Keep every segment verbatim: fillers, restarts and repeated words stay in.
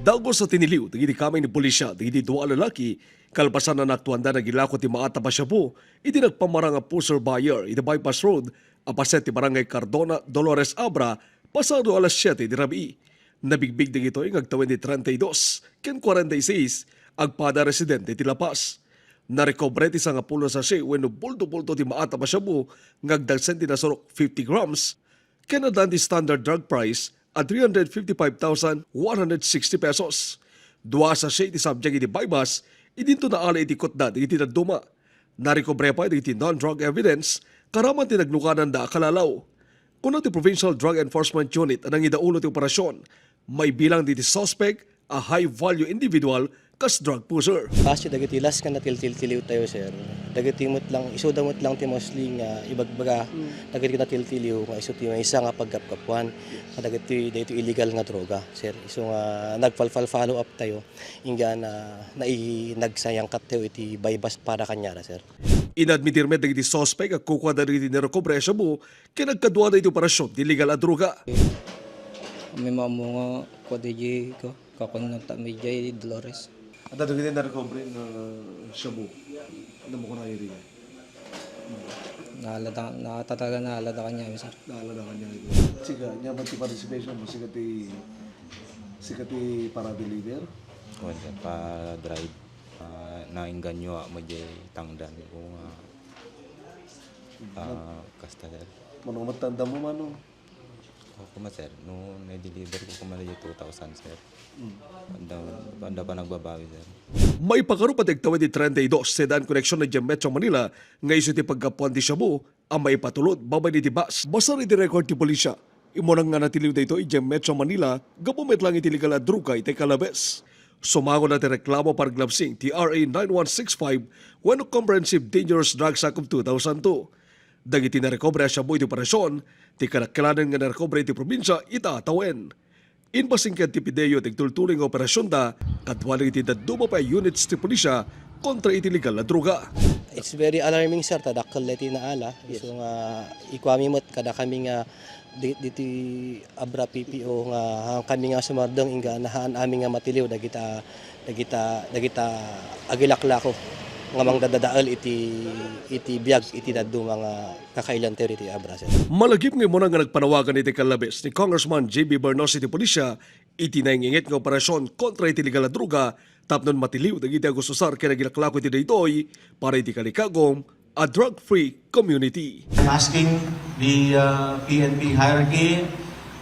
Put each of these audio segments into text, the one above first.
Dagus a tiniliw dagiti kameng ni pulisya dagiti dua a lalaki kalpasan a naaktuanda nga naglako ti maatam a shabu iti nagpamarang a pusher buyer iti bypass road a paset ti Barangay Cardona, Dolores, Abra, pasado alas siete ti rabii. Nabigbig dagitoy nga agtawen ti treinta y dos ken cuarenta y seis, agpada residente ti La Paz. Narekobre ti sangapulo a sachet wenno bulto-bulto ti maatam a shabu nga agdagsen ti nasurok fifty grams, ken addan ti standard drug price a three hundred fifty-five thousand one hundred sixty pesos. Dua a sachet ti subject iti buy-bust, idinto naala iti kutda dagiti dadduma. Narekobre pay dagiti non-drug evidence, karaman ti nagnukadanda a kalalaw. Kuna ti Provincial Drug Enforcement Unit a nangidaulo ti operasyon, maibilang dagiti suspect a high-value individual kas drug pusher. Base dagiti last nga natiltiltiliw tayo, sir, dagiti met lang, isuda met lang ti mostly nga ibagbaga dagiti natiltiliw nga isu ti maysa nga paggapgapuan kadagiti daytoy illegal nga droga, sir. Isu nga nagfal-, follow up tayo, ingga na nai-, nagsayangkat tayo iti buy-bust para kaniada, sir. Inadmitir met dagiti suspect a kukuada dagiti narekobre a shabu ken agkaduada iti operasyon ti illegal a droga. Kami mamungo ko di ko, kakon ng ta-, media Dolores. Adda dagiti narecovery nga shabu. Ano mo kuna area? Naalada, nakatataga na alada kanya, sir. Naalada kanya ito. Sika, nya ba ti participation mo? Sika ti, sika ti para deliver? Kuwan, sir, pa drive. Ah, nainganyo, ah, mo jay tangdan ko nga, ah, kasta, sir. Mano matanda mo, mano? Ako kuma, sir, no, na-deliver ko kuma na two thousand, sir. Mm. Anda, anda pa nagbabawi, sir. Maipakarup a ti agtawen ti treinta y dos sedan koneksyon na idiay Metro Manila nga isu ti paggapuan ti shabu a maipatulod babaen iti bus. Basar iti record ti pulisya, immuna nga natiliw daytoy idiay Metro Manila gapu met lang iti illegal a droga iti Calabes. Sumango na ti reklamo para glabsing ti R A nine one six five wenno Comprehensive Dangerous Drugs Act of two thousand two. Dagiti narekobre a shabu iti operasyon ti kadakelanan nga narekobre iti probinsia ita a tawen. Imbasing ken ti PDEA ti agtultuloy nga operasionda, kaduanan iti dadduma pay a units ti pulisya kontra iti illegal a droga. It's very alarming, sir, ta dakkel ti naala. Yes. Isu nga ikuami met kada kami nga di-, diti Abra P P O nga haan kami nga sumardeng ingga nahaan amin nga matiliw dagita, dagita, dagita agilaklako nga mangdadadael iti, iti biag iti dadduma nga kakailian tayo ditoy Abra, sir. Malagip nga immuna nga nagpanawagan iti Calabes ni Congressman J B Bernos iti pulisya iti nainginget nga operasyon kontra iti illegal a droga tapno matiliw dagiti agustusar ken agilaklako iti daytoy para iti kalikagum a drug-free community. I'm asking the, uh, P N P hierarchy,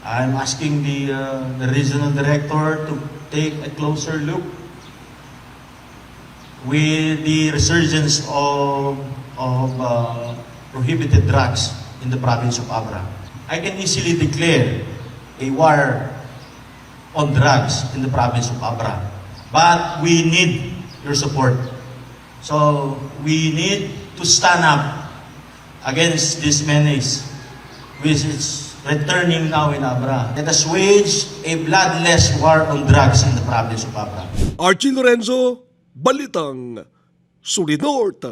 I'm asking the, uh, the regional director to take a closer look with the resurgence of, of, uh, prohibited drugs in the province of Abra. I can easily declare a war on drugs in the province of Abra. But we need your support. So we need to stand up against this menace which is returning now in Abra. Let us wage a bloodless war on drugs in the province of Abra. Archie Lorenzo, Balitang Solid North.